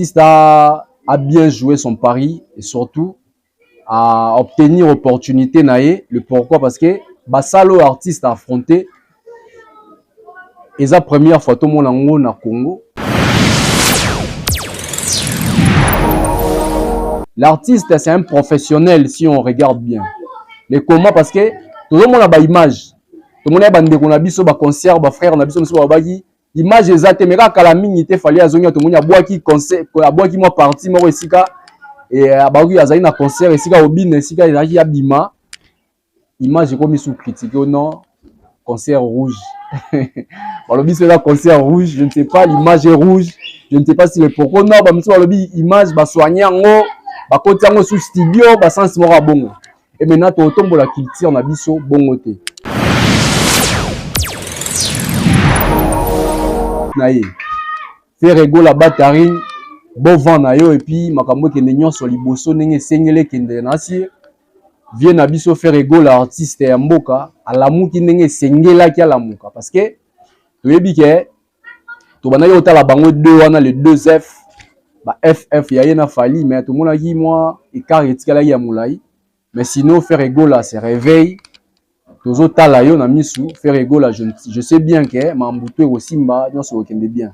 L'artiste a bien joué son pari et surtout à obtenir opportunité na ye. Le pourquoi? Parce que basalo artiste a affronté eza première fois tomona yango na Congo. L'artiste, c'est un professionnel si on regarde bien. Mais comment? Parce que tozomona ba image, tomona bandeko na biso, ba concert, ba frère na biso mosusu babaki image eza te, mais kaka kala mingi te Fally azongi, tomoni abwaki concert, abwaki mwa partie moko esika abakoki azali na concert, esika obina, esika ezalaki abima, image ekomi sous critique. Oh non, concert rouge, balobi so eza concert rouge, je ne sais pas, l'image est rouge, je ne sais pas si le pourquoi. Non, bamosusu balobi image basoigne yango, bakoti yango sous studio, basansi moko ya bongo. Et maintenant totombola culture na biso bongo te na ye. Ferre Gola Bataring, bon vent na yo, et puis makambo ekende nyonso liboso ndenge esengeli ekende. Na si vie na biso, Ferre Gola, artiste ya mboka, alamuki ndenge esengelaki alamuka, parce que toyebi ke tobandaki kotala bango deux wana, le 2 F, ba FF ya ye na Fally, mais tomonaki mwa écart etikalaki ya molai. Mais sinon Ferre Gola se réveille, tozotala yo na misu. Ferre Gola, je sais bien ke mambutu ekosimba, nyonso ekokende bien.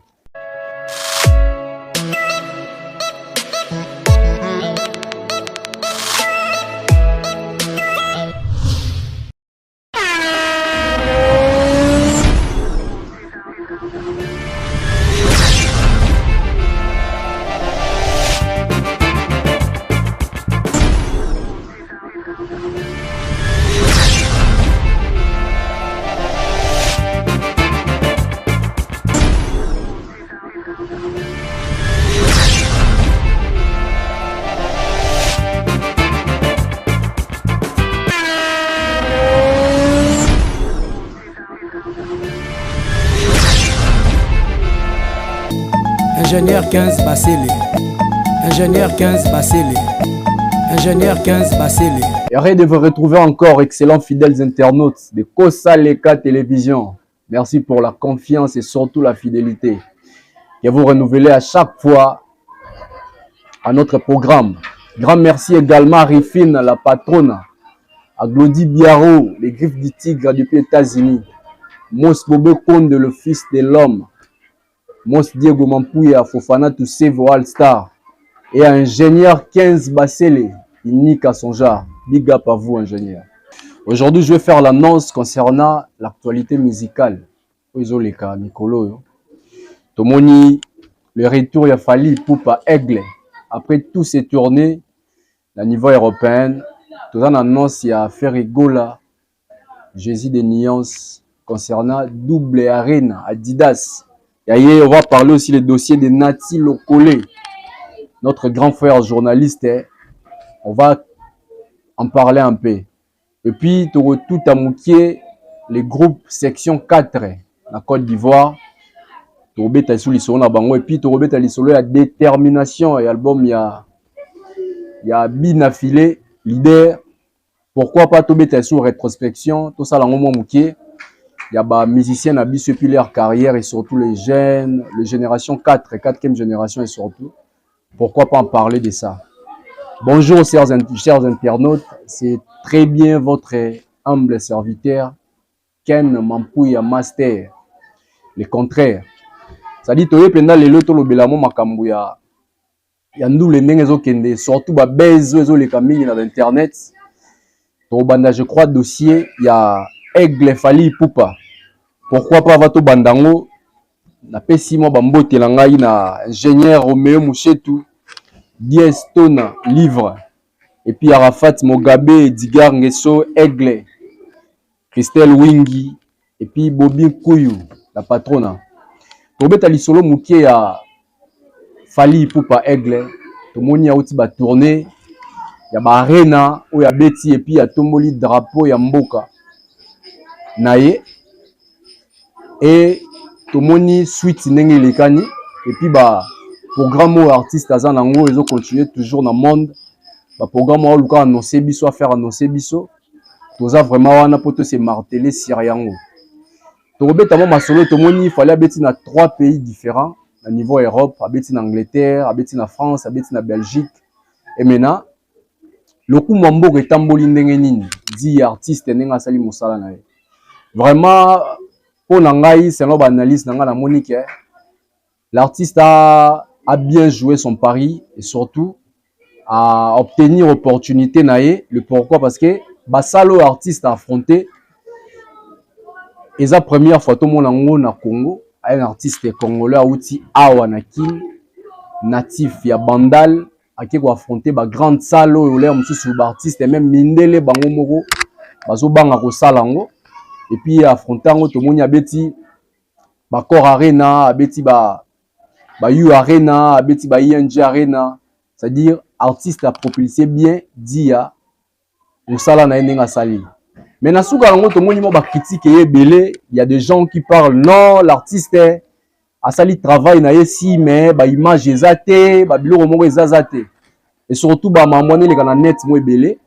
Ingénieur 15 Bassele. Ingénieur 15 Bassele. Ingénieur 15 Bassele. Heureux de vous retrouver encore, excellents fidèles internautes de Kosa Leka Télévision. Merci pour la confiance et surtout la fidélité que vous renouvelez à chaque fois à notre programme. Grand merci également à Rifine, la patronne, à Glody Biarro, les griffes du tigre depuis États-Unis, Mos Bobé Konde, le fils de l'homme, Mos Diego Mampouya, Fofana Toussevo All Star, et à ingénieur 15 Bassele, unique à son genre. Big up à vous, ingénieur. Aujourd'hui, je vais faire l'annonce concernant l'actualité musicale. Oyo mikolo. Tomoni, le retour ya Fally Ipupa Aigle. Après tous ces tournées, na niveau européen, toza na annonce ya Ferre Gola, Jésus de Nuance, concernant double arena Adidas. Et on va parler aussi le dossier de Nati Lokole, notre grand frère journaliste. On va en parler un peu. Et puis, tout à Moukié, le groupe Section 4, la Côte d'Ivoire. Tobeta sur lisolo na bango et puis tobeta lisolo ya détermination et album ya Bina Filé leader. Pourquoi pas tobeta sur rétrospection, tout ça la mwa mokie ya ba musiciens na biso et puis leur carrière et surtout les jeunes, les génération 4, 4e génération et surtout pourquoi pas en parler de ça. Bonjour chers internautes, c'est très bien votre humble serviteur Ken Mampouya Master. Le contraire. C'est-à-dire toye penda lelo tolobela mo makambo ya ndule ndenge ezokende, surtout ba buzz oyo ezoleka mingi na internet. Tobanda, je crois, dossier ya Aigle Fally Ipupa. Pourquoi pas va tobanda yango? Napesi mwa bambote na ngai na ingénieur Romeo Mushetu, Dies Tona Livre, et puis Arafat Mogabe, Edgar Ngeso Aigle, Christelle Wingi, et puis Bobby Nkuyu, la patronne. Tobeta lisolo mokie ya Fally Ipupa Aigle. Tomoni auti ba tournée ya ba arena oyo abeti et puis atomboli drapeau ya mboka na ye, et tomoni suite ndenge elekani et puis ba programme oyo artiste aza nango ezo continuer toujours na monde, ba programme oyo aluka annoncer biso, affaire annoncer biso, toza vraiment wana po to se marteler sur yango. Tokobeta mwa masolo, tomoni Fally abeti na trois pays différents. Na niveau Europe, abeti na Angleterre, abeti na France, abeti na Belgique. Et maintenant, lokumu ya mboka etamboli ndenge nini di artiste, ndenge asali mosala na ye? Vraiment, mpo na ngai, selon baanalyse na ngai, namoni ke l'artiste a bien joué son pari et surtout à obtenir opportunité na ye. Le pourquoi? Parce que basala oyo artiste a affronté, eza première fois tomona yango na Congo. Aye un artiste congolais awuti awa na Kin, natif ya Bandal, ake koaffronter bagrande salle oyo lere mosusu baartiste, même mindele bango moko, bazobanga kosala yango. Et puis affronte yango, tomoni abeti baAccor Arena, abeti ba U Arena, abeti ba ING Arena. C'est-à-dire, artiste apropulsé bien dia mosala na ye ndenge asali. Mais na suka yango, tomoni mwa bacritique eye ebele. Il y a des gens qui parlent: non, l'artiste asali travail na ye si, mais baimage eza te, babiloko moko eza te, et surtout bamambo wana eleka na net mo ebele.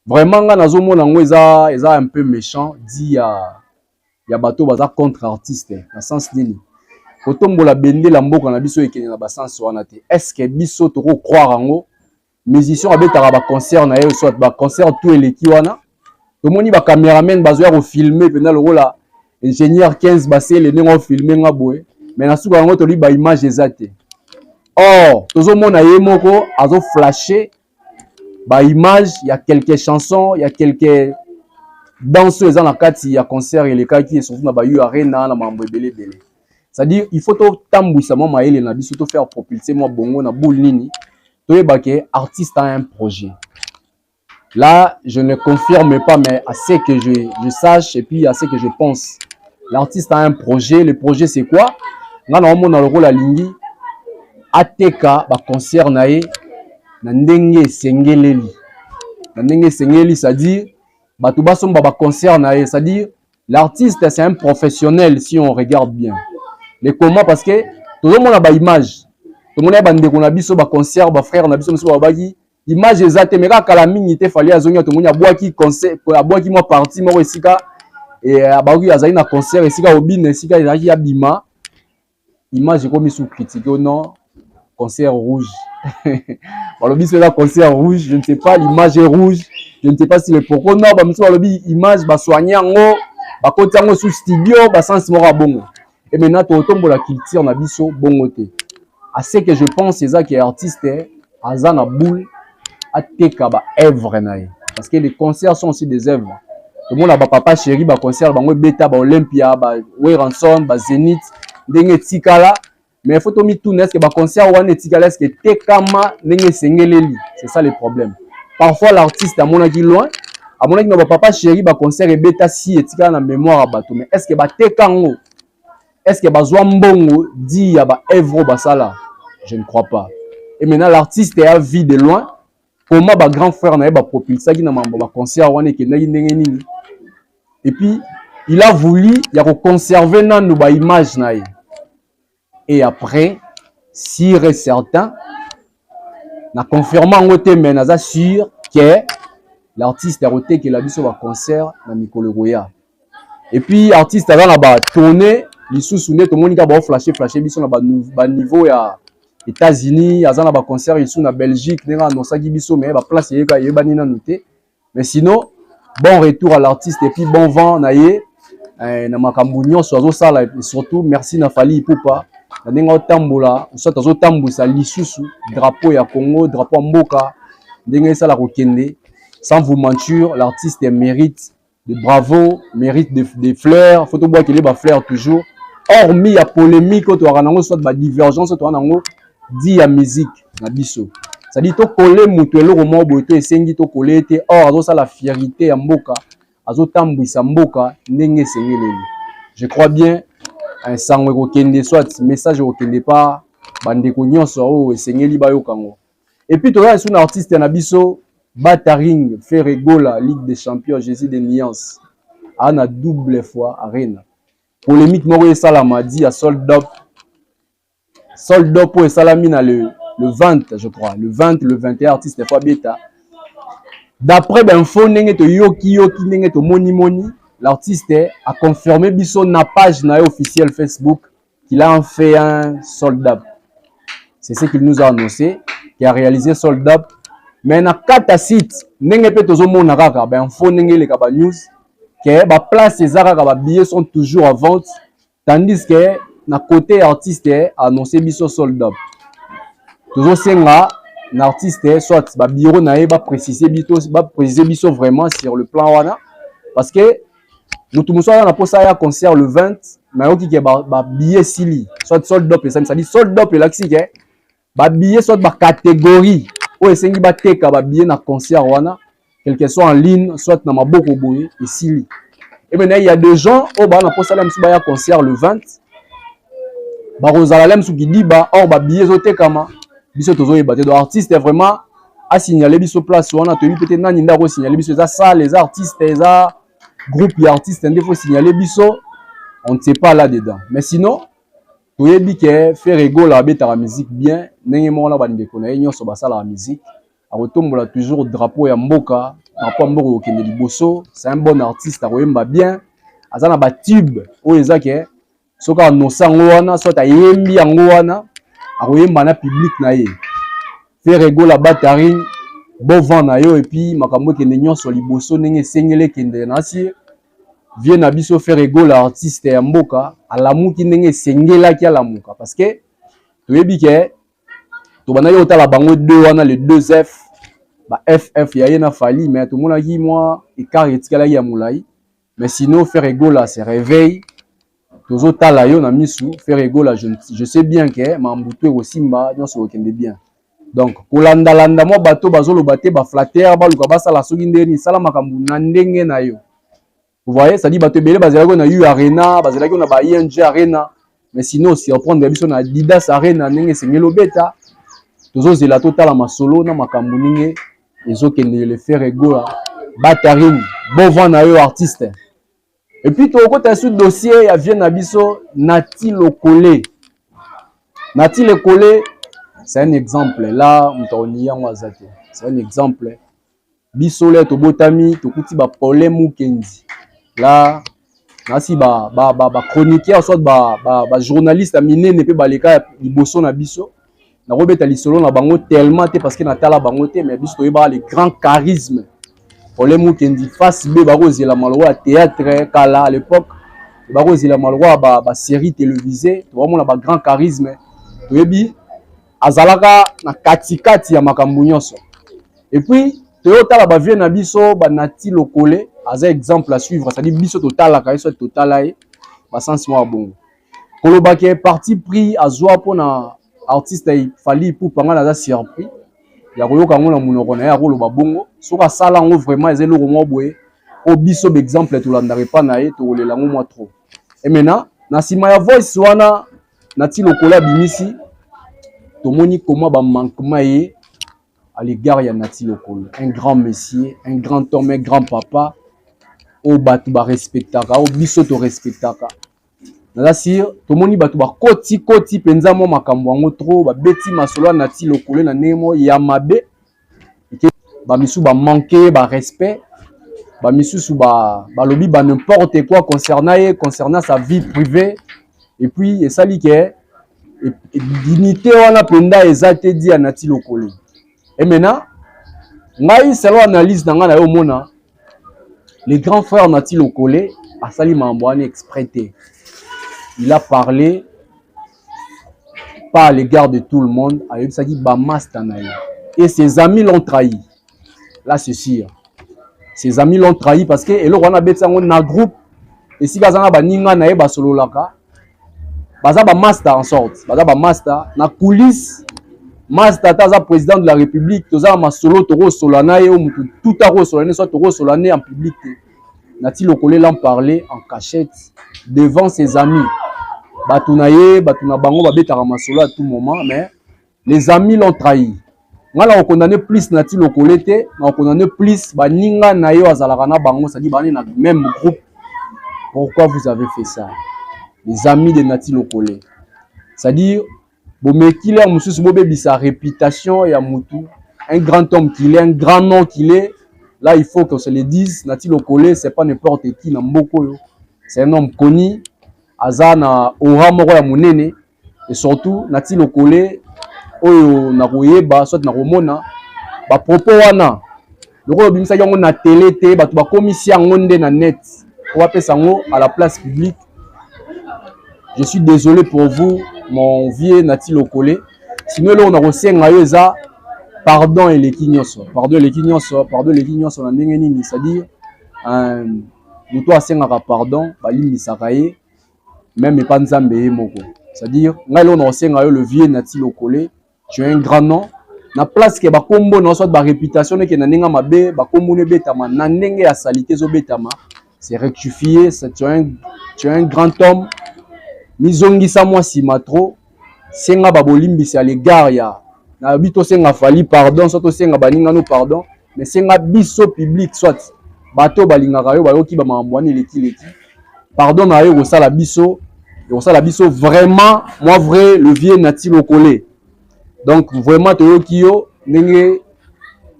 Vraiment, nga nazomona yango eza un peu méchant di ya bato baza contre artiste. Na sens nini? Kotombola bendela mboka na biso ekende na basens wana te. Est ce que biso tokocroire yango? Musicien abetaka baconcert na ye, soit baconcert tout eleki wana, tomoni bacameraman bazoya kofilmer mpenza lokola ingénieur 15 basele ndenge ofilmer nga boye, mais na suka yango tolobi baimage eza te. Or tozomona ye moko azoflasher baimage ya quelques chansons, ya quelques danse oyo eza na kati ya concert elekaki, surtout na ba U Arena, na makambo ebele ebele. C'est-à-dire, il faut totambwisa mwa mayele na biso, tofaire propulser mwa bongo na boule nini, toyeba ke artiste a un projet. Là, je ne confirme pas, mais à ce que je sache et puis à ce que je pense, l'artiste a un projet. Le projet, c'est quoi? Nga na omona lokola alingi ateka baconcert na ye na ndenge esengeleli, na ndenge esengeli, c'est-à-dire bato basomba baconcert na ye. C'est-à-dire, l'artiste, c'est un professionnel si on regarde bien le comment, parce que tozomona baimage, tomona ye bandeko na biso baconcert, bafrère na biso mosusu babaki image eza te. Mais kaka kala mingi te, Fally azongi, tomoni abwaki concert, abwaki mwa partie moko esika abaki azali na concert, esika obina, esika ezalaki abima, image ekomi sous critique: oh non, concert rouge. Balobi so eza concert rouge, je ne sais pas, l'image est rouge, je ne sais pas si le pourquoi. Non, bamosusu balobi image basoigne yango, bakoti yango sous studio, basansi moko ya bongo. Et maintenant, totombola culture na biso bongo te. À ce que je pense, eza ke artiste aza na boule ateka baœuvre na ye, parce que les concerts sont aussi des œuvres. Tomona bapapa chéri, baconcert bango ebeta baOlympia, baWerrason, baZénith, ndenge etikala. Mais faut tomituna: est ce que baconcert wana etikala, est ce que etekama ndenge esengeleli? C'est ça le problème. Parfois, l'artiste amonaki loin, amonaki na bapapa chéri, baconcert ebeta si etikala na mémoire ya bato, mais est ce que bateka yango? Est ce que bazwa mbongo di ya baœuvre oyo basala? Je ne crois pas. Et maintenant, l'artiste a vu de loin comment bagrand frère na ye bapropulsaki na mambo baconcert wana ekendaki ndenge nini, et puis il a voulu ya koconserver nanu baimage na ye. Et après, sûr et certain, na confirme yango te, mais naza sûr ke l'artiste akotekela biso baconcert na mikolo ekoya. Et puis artiste aza na batournée lisusu nde tomoni kaka baoflashe flashe biso na baniveau ya États-Unis, aza na baconcert lisusu na Belgique ndenge annoncaki biso, mais baplace eyeka eyebani nanu te. Mais sinon, bon retour à l'artiste et puis bon vent na ye na makambo nyonso azosala. Et surtout merci na Fally Ipupa na ndenge aotambola, soit azotambwisa lisusu drapeau ya Congo, drapeau ya mboka ndenge esala kokende. Sans vous mentir, l'artiste mérite de bravo, mérite des fleurs. Faut tobwakele bafleurs toujours, hormis ya polémique oyo toyaka nango, soit badivergence oyo toyaka nango di ya musique na biso. C'est-à-dire, tokole moto eloko moko boye to esengi tokole te, or azosala fierté ya mboka, azotambwisa mboka ndenge esengeleli. Je crois bien, sango ekokende, soit message ekokende pa bandeko nyonso oyo esengeli bayoka yango. Et puis toza lisusu na artiste na biso Bataring Ferre Gola, Ligue des Champions, Jésus de Nuance, aa na double fois Arena. Polémique moko esalama di ya sold up, sold up oyo esalami na le 20, je crois, le 20, le 21, artiste fo abeta. D'après bainfo ndenge toyoki yoki, ndenge tomonimoni, l'artiste a confirmé biso na page na ye officielle Facebook. Qu'il a fait un sold out. C'est ce qu'il nous a annoncé, qui a réalisé sold out. Mais na kata site, ndenge pe tozomona kaka ba info, ndenge eleka ba news ke ba place eza kaka, ba billets sont toujours à vente, tandis que na côté artiste annoncé biso sold out. Tozosenga na artiste soit ba bureau na ye baprécise biso vraiment sur le plan wana, parce que motu mosusu aza na mposa ya concert le 20, mais ayoki ke babillet esili, soit sold out esali. C'est-à-dire sold out elakisi ke babillet, soit bacatégorie oyo esengi bateka babillet na concert wana, quelque soit en ligne, soit na maboko boye, esili. Et maintenant, il y a des gens oyo baa na mposa la mosusu baya concert le 20, bakozala la mosusu kidiba, or babillet ezotekama, biso tozoyeba te. Donc artiste vraiment asignale biso place wana. Toyebi pe te nani nde akosignale biso. Eza salle, eza artiste, eza groupe ya artiste nde faut signale biso? On ne sait pas là dedans. Mais sinon toyebi ke Ferre Gola abetaka musique bien, ndenge moko na bandeko na ye nyonso basalaka musique. Akotombola toujours drapeau ya mboka, drapeau ya mboka ekokende liboso. C'est un bon artiste, akoyemba bien, aza na batube oyo eza ke soki annonce yango wana, soit ayembi yango wana, akoyemba na public na ye. Ferre Gola Bataring, bon vent na yo, et puis makambo ekende nyonso liboso ndenge esengeli ekende. Na si vie na biso Ferre Gola, artiste ya mboka, alamuki ndenge esengelaki alamuka, parce que toyebi ke tobandaki kotala bango deux wana, le 2 F, ba FF ya ye na Fally, mais tomonaki mwa écart etikalaki ya molai. Mais sinon Ferre Gola se réveille, tozotala yo na misu. Ferre Gola, je sais bien ke mambutu ekosimba, nyonso ekokende bien. Donc kolandalanda mwa bato bazoloba te, baflatter, baluka basala soki ndenge nini, sala makambo na ndenge na yo. Vous voyez, c'est-à-dire bato ebele bazalaki na U Arena, bazalaki na ba ING Arena, mais sinon surprendre biso na Adidas Arena ndenge esengeli obeta. Tozozela, totala masolo na makambo ndenge ezokende. Ferre Gola Bataring, bon vent na yo, artiste. Et puis tokokota su dossier ya vie na biso Nati Lokole. Nati Lokole, c'est un exemple là, moto akoni yango aza te. C'est un exemple. Biso le tobotami, tokuti baproblème mokendi là, nasi bachroniqueur, soit bajournaliste ya minene mpe baleka liboso na biso. Nakobeta lisolo na bango tellement te, parce que natala bango te, mais biso toyebaka le grand charisme problème mokendi. Face B, bakozela maloko ya théâtre kala à l'époque, bakozela maloko ya basérie télévisée. Tokomona bagrand charisme, toyebi azalaka na katikati ya makambo nyonso. Et puis toyotala bavie na biso banati Lokole, aza exemple à suivre, c'est-à-dire biso totalaka ye, soki totala ye basansi moko ya bongo, kolobaki parti pris azwa mpona artiste Fally Ipupa, nga naza surpris ya koyoka yango na monoko na ye. Akoloba bongo, soki asala yango vraiment, eza eloko moko boye oyo biso baexemple tolandaka epa na ye, tokolela yango mwa trop. Et maintenant, na nsima ya voice wana Nati Lokole abimisi, tomoni koma bamanquement ye à l'égard ya Nati Lokolo, un grand monsieur, un grand homme, un grand papa oyo bato barespectaka, oyo biso torespectaka. Naza sûr, tomoni bato bakoti koti mpenza mwa makambo yango trop, babeti masolo ya Nati Lokole na ndenge moko ya mabe. Bamisusu bamanke barespect, bamisusu balobi ba n'importe quoi concernant ye, concernant sa vie privée. Et puis esali ke dignité wana mpenza eza te di ya Nati Lokole. Et maintenant, ngai, selon analyse na ngai, na yo omona le grand frère Nati Lokole asali makambo wana exprès te. Il a parlé pas à l'égard de tout le monde, ayebisaki bamaster na ye, et ses amis l'ont trahi. Là, c'est sûr, ses amis l'ont trahi, parce que eloko wana abeti yango na groupe esika aza na baninga na ye, basololaka, baza bamaster, en sorte baza bamaster na coulisse. Master ata aza président de la République, toza na masolo, tokosola na ye, oyo motu tout akosola ne, soit tokosola ne en public te. Nati Lokole l'en parler en cachette devant ses amis, bato na ye, bato na bango babetaka masolo à tout moment, mais les amis l'ont trahi. Ngai na kokondamner plus Nati Lokole te, na kokondamner plus baninga na ye oyo azalaka na bango, c'est-à-dire bani na même groupe. Pourquoi vous avez fait ça, les amis de Nati Lokole? C'est-à-dire bomeki l'heure mosusu bobebisa réputation ya mutu, un grand homme qu'il est, un grand nom qu'il est. Là, il faut qu'on se le dise, Nati Lokole, c'est pas n'importe qui na mboka oyo. C'est un homme connu. Aza na aura moko ya monene. Et surtout Nati Lokole oyo nakoyeba soit nakomona bapropos wana lokola obimisaki yango na télé te, bato bakomisi yango nde na net po bapesa yango à la place publique. Je suis désolé pour vous, mon vieux Nati Lokole. Sinon eloko nakosenga yo eza pardon eleki nyonso, pardon eleki nyonso, pardon eleki nyonso. Na ndenge nini? C'est-à-dire moto asengaka pardon, balimbisaka ye même epa Nzambe ye moko. C'est-à-dire ngai eloko nakosenga yo, le vieux Nati Lokole, tu es un grand nom. Na place ke bakombo na soit baréputation neke na ndenge mabe, bakombo no ebetama na ndenge ya saleté ezobetama, c'est rectifié. Tu es un grand homme. Mizongisa mwa nsima trop, senga babolimbisi à l'égard ya nayebi. Tosenga Fally pardon, soit tosenga baningano pardon, mais senga biso public, soit bato balingaka yo, bayoki bamakambo wana elekileki. Pardon na yo ekosala biso, ekosala biso vraiment moi vrai, le vieux Nati Lokole. Donc vraiment toyoki yo ndenge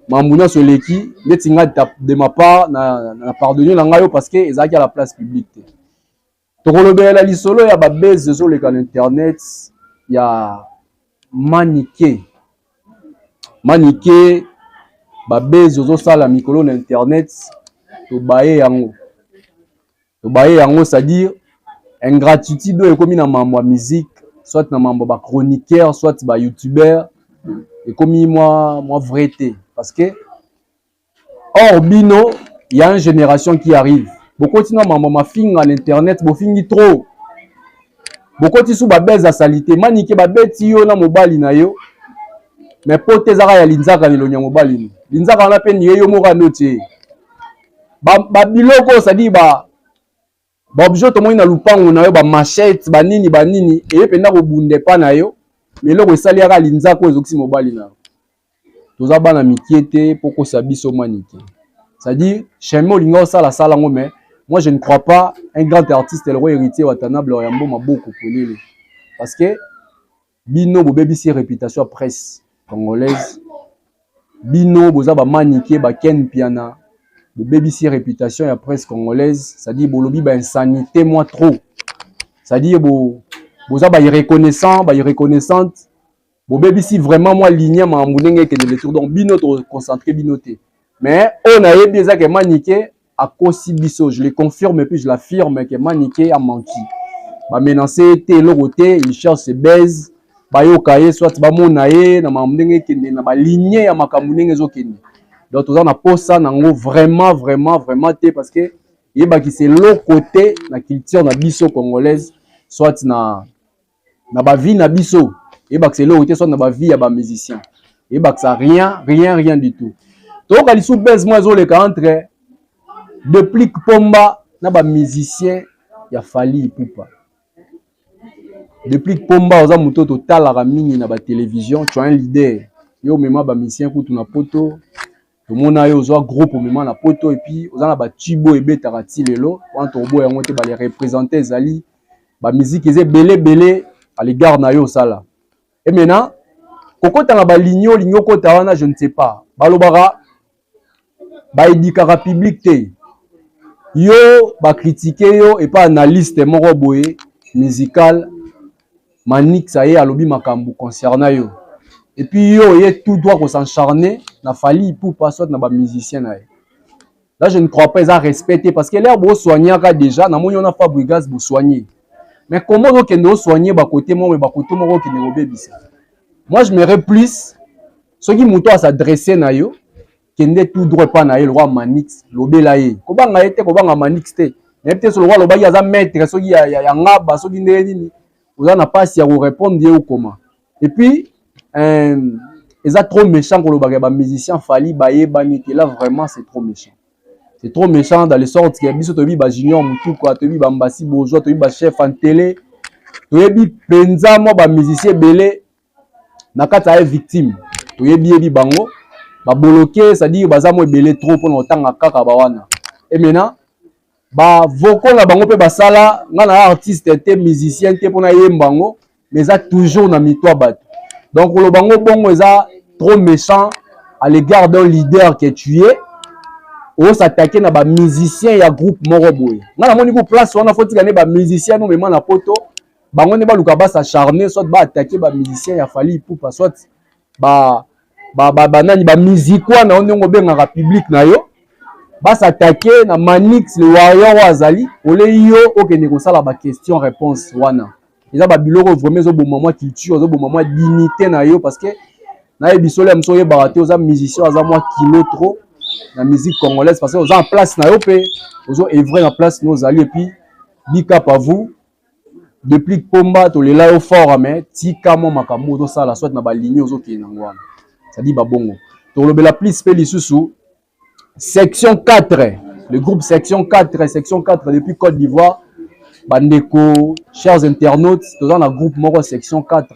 makambo nyonso eleki. Neti ngai, de ma part, na pardonne na ngai yo parce que ezalaki à la place publique te. Tokolobela lisolo ya babuzz ezoleka na internet ya Manike. Manike, babuzz ozosala mikolo na internet, tobaye yango, tobaye yango. C'est-à-dire ingratitude oyo ekomi na mambo ya musique, soit na mambo ya bachroniqueur, soit bayoutubeur, ekomi mwa vrai te. Parce que or bino ya une génération qui arrive, bokoti na mambo mafinga na internet, bofingi trop, bokoti su babuzz ya saleté. Manike, babeti yo na mobali na yo, mais po te ezaka ya linzaka na elongi ya mobali no, linzaka wana mpe niye yo moko ando tie babiloko, c'est-à-dire baobjet tomoni na lupango na yo, bamachette, banini banini, eye mpenza kobunda epa na yo. Mais eloko esali yaka linzaka oyo ezokisi mobali na yo. Toza bana mikie te mpo kosa biso, Manike. C'est-à-dire chemin olinga osala, sala yango, mais moi je ne crois pas un grand artiste le roi Héritier Watanabe yambo maboko polele, parce que bino bobebisi réputation ya presse congolaise. Bino boza bamanike, baken Piana, bobebisi réputation ya presse congolaise. C'est-à-dire bolobi bainsanité moi trop, c'est-à-dire boza bairreconnaissant, bairreconnaissante. Bobebisi vraiment mwa ligne makambo ndenge ekende le tour. Donc bino toconcentre bino te, mais oyo nayebi eza ke Manike akosi biso. Je le confirme et puis je l'affirme ke Manike a menti. Bamenace te, eloko te. Il cherche buzz, bayoka ye soit bamona ye na makambo ndenge ekende na baligne ya makambo ndenge ezokende. Donc toza na posa nango vraiment, vraiment, vraiment te, parce que yebakisa eloko te na culture na biso congolaise, soit na bavie na biso. Eyebakisa eloko te, soit na bavie ya bamusicien, eyebakisa rien, rien, rien du tout. Toyoka lisusu buzz moko ezoleka entre Deplick Pomba na bamusicien ya Fally Ipupa. Deplick Pomba, oza moto oyo totalaka mingi na batélévision. Tu as un leader, yo omema bamusicien kutu na poto. Tomona yo ozwa groupe, omema na poto, et puis oza na batubes oyo ebetaka ti lelo wana. Tokoboya yango te, bale représente ezali bamusique eza ebele ebele à l'égard na yo osala. Et maintenant kokota na baligne olingi okota wana, je ne sais pas. Balobaka baéduquaka public te. Yo bacritiquer yo epa analyste moko boye musical Manix, aye alobi makambo concernant yo, et puis yo oye tout droit kos'acharner na Fally Ipupa, soit na bamusicien na ye. Là je ne crois pas eza respecté, parce que l'air bosoignaka déjà, namoni wana Fabregas bosoigner, mais comment ozokende osoigne bakote moko, bakote moko okende kobebisa? Moi je m'aimerais plus soki moto as'adresse na yo, kende tout droit epa na ye, lokwa Manix, lobela ye. Kobanga ye te, kobanga Manix te. Nayebi te so lokwa alobaki aza maître soki ya ngaba, soki ndenge nini, oza na mpasi ya korépondre ye okoma. Et puis eza trop méchant kolobaka ya bamusicien Fally bayebani te. Là vraiment c'est trop méchant, c'est trop méchant, dans le sorte ke biso toyebi bajunior motuka, toyebi bambasi bourgeois, toyebi bachef en télé, toyebi mpenza mwa bamusicien ebele na kati ya ye victime. Toyebi yebi bango babloquer, c'est-à-dire baza mo ebele trop mpona kotanga kaka bawana. Et maintenant bavocaux na bango mpe basala, nga na artiste te, musicien te mpona yemba yango, mais eza toujours na mito ya bato. Donc koloba yango bongo eza trop méchant à l'égard d'un leader que tu es. Os'attaquer na bamusicien ya groupe moko boye. Ngai namoni ku place wana, faut tika nde bamusicien no mema na poto, bango nde baluka bas'acharner, soit baattaquer bamusicien ya Fally Ipupa, soit banani, bamusike wana ndenge obengaka public na yo, bas'attaquer na Manix le Warrior oyo azali ole. Yo okende kosala baquestion réponse wana, eza babiloko vraiment ezoboma mwa culture, ezoboma mwa dignité na yo, parce que nayebi solo ya mosu oyebaka te. Oza musicien, aza mwa kilo trop na musique congolaise, parce que oza en place na yo mpe ozo œuvrer na place no ozali. Et puis big up à vous depuis Pomba, tolela yo fort, mais tika mwa makambo ozosala, soit na baligne ozokende nango wana, c'est-à-dire babongo. Tolobela plus mpe lisusu Section 4, le groupe Section 4, Section 4 depuis Côte d'Ivoire. Bandeko, chers internautes, toza na groupe moko Section 4,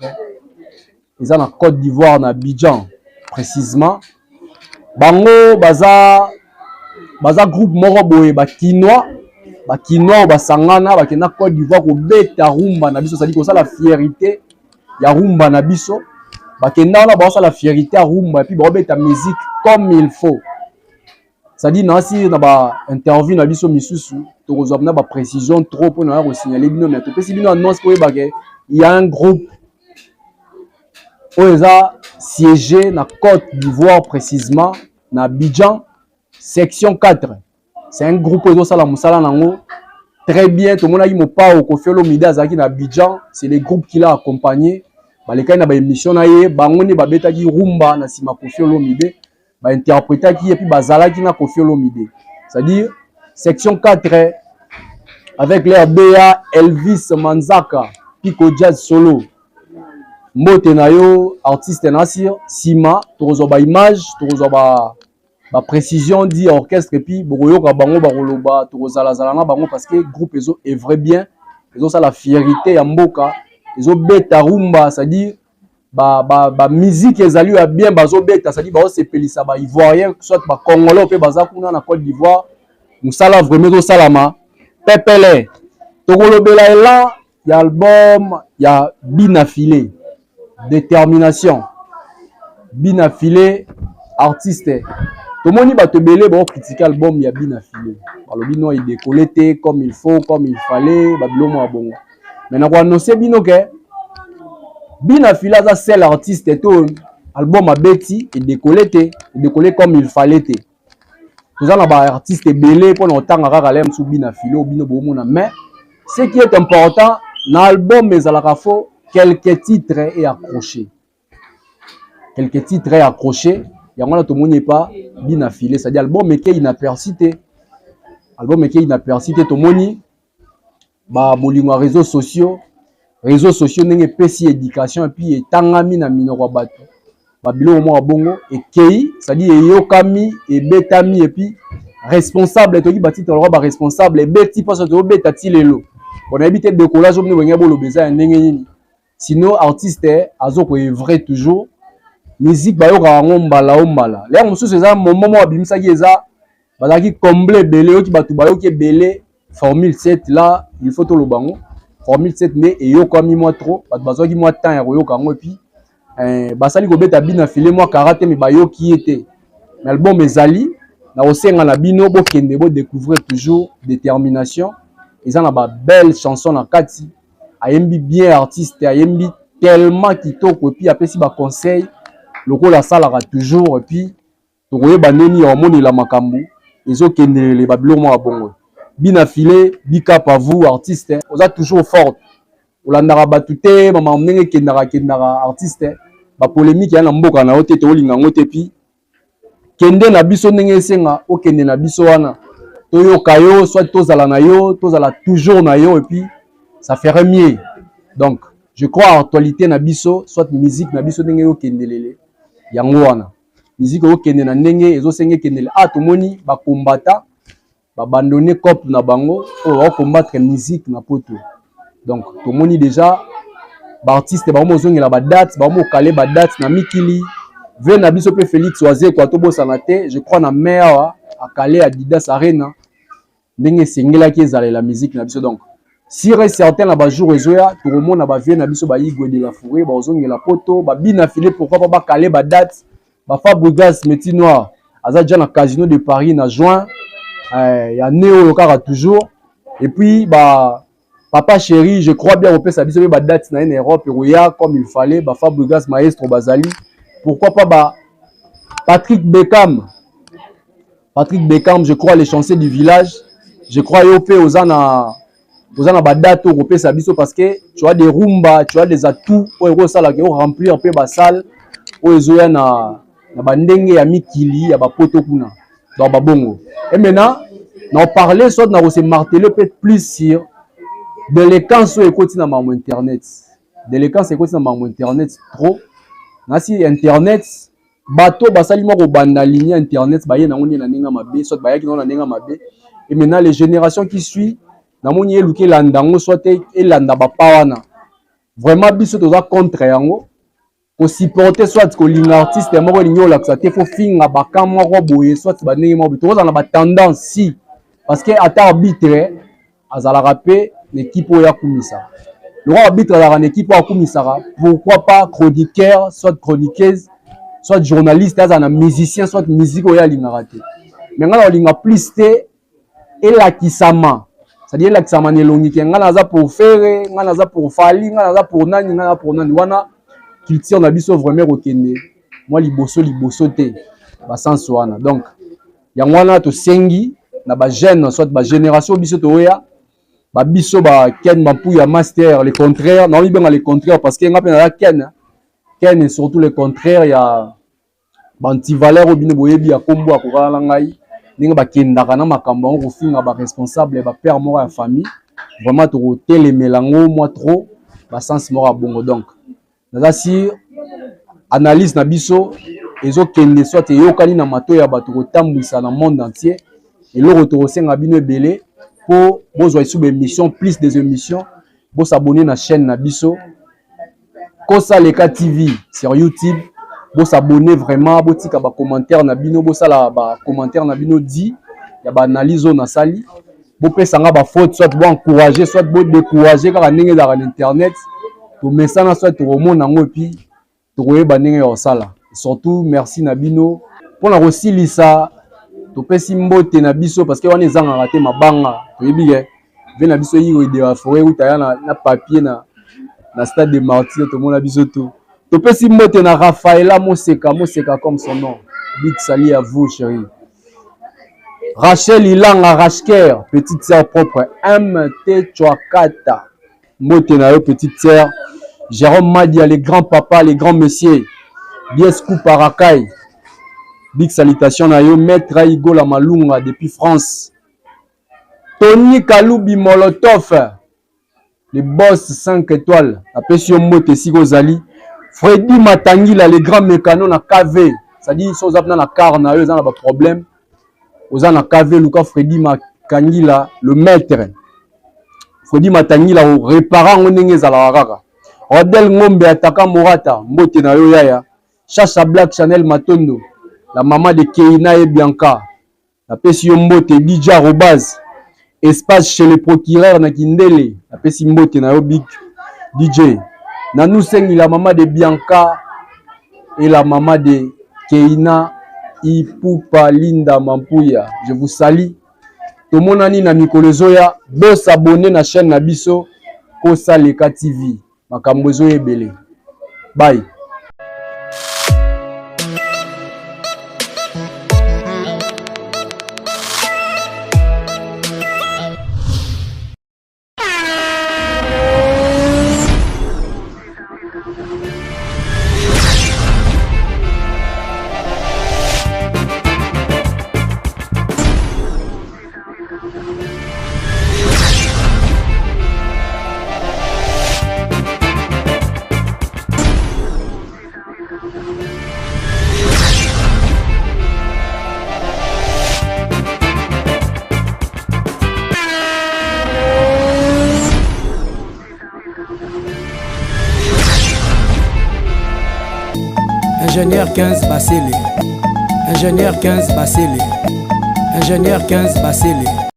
eza na Côte d'Ivoire, na Abidjan précisément. Bango baza groupe moko boye, bakinois, bakinois oyo basangana, bakenda Côte d'Ivoire kobeta rumba na biso, c'est-à-dire kosala fierté ya rumba na biso. Bakenda wana, baosala fierté ya rumba et puis baobeta musique comme il faut. C'est-à-dire nasi na bainterview na biso misusu, tokozwa na baprécision trop mpona ya kosignaler bino, mais topesi bino annonce po oyebake il y a un groupe oyo eza siégé na Côte d'Ivoire, précisément na Abidjan, Section 4. C'est un groupe oyo ezosala mosala nango très bien. Tomonaki mopao Koffi Olomide azalaki na Abidjan, c'est le groupe qui l'a accompagné. Balekaki na baémission na ye, bango nde babetaki rumba na nsima Koffi Olomide, bainterprétaki ye, puis bazalaki na Koffi Olomide. C'est-à-dire Section 4 avec leur DA Elvis Manzaka Pico Jazz Solo. Mbote na yo, artiste. Nasir nsima tokozwa baimage, tokozwa ba baprécision di orchestre, et puis bokoyoka bango bakoloba, tokozalazala na bango, parce que groupe ezo œuvre bien, ezosala fierté ya mboka, ezobeta rumba, c'est-à-dire bamusique ezali ya bien bazobeta, c'est-à-dire baosepelisa baivoirien, soit bacongolais mpe baza kuna na Côte d'Ivoire. Mosala vraiment ezosalama pepele. Tokolobela elan ya album ya Bina File, Détermination. Bina File artiste, tomoni bato ebele baocritiquer album ya Bina File, balobi non, edécoller te comme il faut, comme il fallait, babiloko ya bongo. Mais na koannoncer bino ke Bina File aza seul artiste to album abeti edécoller te, edécoller comme il fallait te. Toza na baartiste ebele mpona kotanga kaka le mosusu Bina File oyo bino bomona. Mais ce qui est important na album, ezalaka faut quelques titres et accroché, quelques titres et accroché. Yango wana tomoni epa Bina File, c'est-à-dire album ekei inaperçu te, album ekei inaperçu te. Tomoni babolingo ya réseaux sociaux, réseaux sociaux ndenge epesi éducation, et puis etangami na minoko ya bato, babiloko moko bongo ekei, c'est-à-dire eyokami, ebetami. Et puis Responsable, toki batitre lokwa baresponsable ebeti mposo tozobeta ti lelo. Bon, nayebi te décollage oyo bino boloba eza ya ndenge nini. Sinon artiste azokoœuvrer toujours, musique bayokaka yango mbala o mbala. Lere mosusu eza momo moko abimisaki, eza bazalaki comble ebele, oyoki bato bayoki ebele. Formule 7 là, il faut toloba yango, Formule 7 nde eyokami mwa trop, bato bazwaki mwa temps ya koyoka yango. Et puis basali kobeta Bina File mwa kara te, me bayoki ye te. Mais album ezali na kosenga na bino bokende bodécouvrir toujours Détermination. Eza na babelle chanson na kati, ayembi bien, artiste ayembi tellement kitoko, et puis apesi baconseil lokola asalaka toujours. Et puis tokoyeba ndeni ya komonela makambo ezokendelele babiloko moko ya bongo. Bina File, big up à vous, artiste, oza toujours forte, olandaka bato te, mama ndenge ekendaka kendaka. Artiste, bapolémique ya na mboka na yo te, tokolinga yango te. Puis kende na biso ndenge esenga, okende na biso wana, toyoka yo, soit tozala na yo, tozala toujours na yo, et puis ça ferait mieux. Donc je crois actualité na biso, soit musique na biso ndenge eyokendelele, yango wana musique okende na ndenge ezosenga ekendele. Ah, tomoni bakombata babandonne cope na bango oyo baocombattre musique na poto. Donc tomoni déjà baartiste bango mozongela badate, bango mokale badate na mikili ve na biso. Mpe Félix Wazekwa, tobosana te, je crois na mai awa akale Adidas Arena ndenge esengelaki ezalela musique na biso. Donc sûr et certain, na bajour ezoya, tokomona bavieux na biso, baigwe de la forêt bazongela poto, babina File, pourquoi pas bakale badate, bafabrigas Métis Noir. Aza déjà na Casino de Paris na juin ya ne oyo kaka toujours. Et puis ba Papa Chéri, je crois bien kopesa biso mpe badate na ye na Europe ekoya comme il fallait. Ba Fabregas maestro bazali, pourquoi pas ba Patrick Beckham. Patrick Beckham, je crois, les chanceux du village, je crois yo mpe oza na badate oyo kopesa biso, parce que tu as des rumba, tu as des atouts oyo ekosalaka remplir mpe basalle oyo ezoya na bandenge ya mikili ya bapoto kuna. Donc babongo. Et maintenant na parler, soit na kose marteler peut plus sur délinquance oyo ekoti na makambo internet. Délinquance ekoti na makambo internet trop. Nasi internet, bato basali moko kobanda ligne internet, baye nango nde na ndenge mabe, soit bayaki nango na ndenge mabe. Et maintenant les générations qui suit, namoni eluki elanda yango, soit elanda bapa wana. Vraiment biso toza contre yango. Kosupporter soit kolinga artiste moko elingi olakisa te fo finga baka moko boye, soit bandenge moko boye. Tokozala na batendance si, parce que ata arbitre azalaka mpe na équipe oyo akumisaka. Lokwa arbitre azalaka na équipe oyo akumisaka, pourquoi pas chroniqueur, soit chroniqueuse, soit journaliste azala na musicien, soit musique oyo alingaka te? Mais ngai na kolinga plus te elakisama, c'est-à-dire elakisama na elongi ke ngai naza pour Ferre, ngai naza pour Fally, ngai naza pour nani, ngai naza pour nani. Wana culture na biso vraiment ekokende mwa liboso liboso te, basense wana. Donc yango wana tosengi na bajeune, soit bagénération biso toya babiso, baken Mampuya master, le contraire. Naomibenga le contraire parce que nga mpe naza ken ken et surtout le contraire ya baantivaleur oyo bino boyebi ya nkombo ya kokala na ngai, ndenge bakendaka na makambo yango kofinga baresponsable, bapère moko ya famille. Vraiment tokotelemela yango mwa trop, basense moko ya bongo. Donc naza sur analyse na biso ezokende, soit eyokani na matoi ya bato kotambwisa na monde entier. Eloko tokosenga bino ebele mpo bozwa lisusu baémission, plus des émissions, bosabonner na chaîne na biso Kosaleka TV sur YouTube. Bosabonner vraiment, botika bacommentaire na bino, bosala bacommentaire na bino di ya baanalyse oyo nasali. Bopesanga bafaute, soit boencourage, soit bodécourage, kaka ndenge ezalaka na internet. Tomesana, soit tokomona yango et puis tokoyeba ndenge ya kosala. Surtout merci na bino. Mpona kosilisa, topesi mbote na biso, parce que wana ezangaka te mabanga. Toyebi ke ve na biso Yiro de la Forêt uta ya na papier na Stade de Martyr. Tomona biso tout. Topesi mbote na Rafaela Moseka, Moseka comme son nom. Big salut à vous, chérie Rachel Ilanga Rashker, petite sœur propre MT Chwakata, mbote na yo, petite sœur. Jérôme Madia, les grands papas, les grands messieurs, Biescu Parakai, big salutation na yo. Maître Igola Malunga depuis France, Tony Kalubi Molotov, le boss 5 étoiles, apesi yo mbote esika ozali. Fredi Matangila, le grand mécano na KV, c'est-à-dire so oza mpena na car na yo eza na baproblème, oza na KV, luka Fredi Makangila, le maître Fredi Matangila, orépara yango ndenge ezalaka kaka. Rodel Ngombe Ataka Morata, mbote na yo yaya. Chacha Black Chanel Matondo, la maman de Keina et Bianca, napesi yo mbote. DJ Arobase Espace chez le procureur na Kindele, napesi mbote na yo, big DJ Nanusengi, la maman de Bianca et la maman de Keina Ipupa, Linda Mampuya, je vous salue. Tomonani na mikolo ezoya. Bosabonner na chaîne na biso Kosaleka TV. Makambo ezoya ebele. Bye. Ingénieur 15 Basele, ingénieur 15 Basele, ingénieur 15 Basele.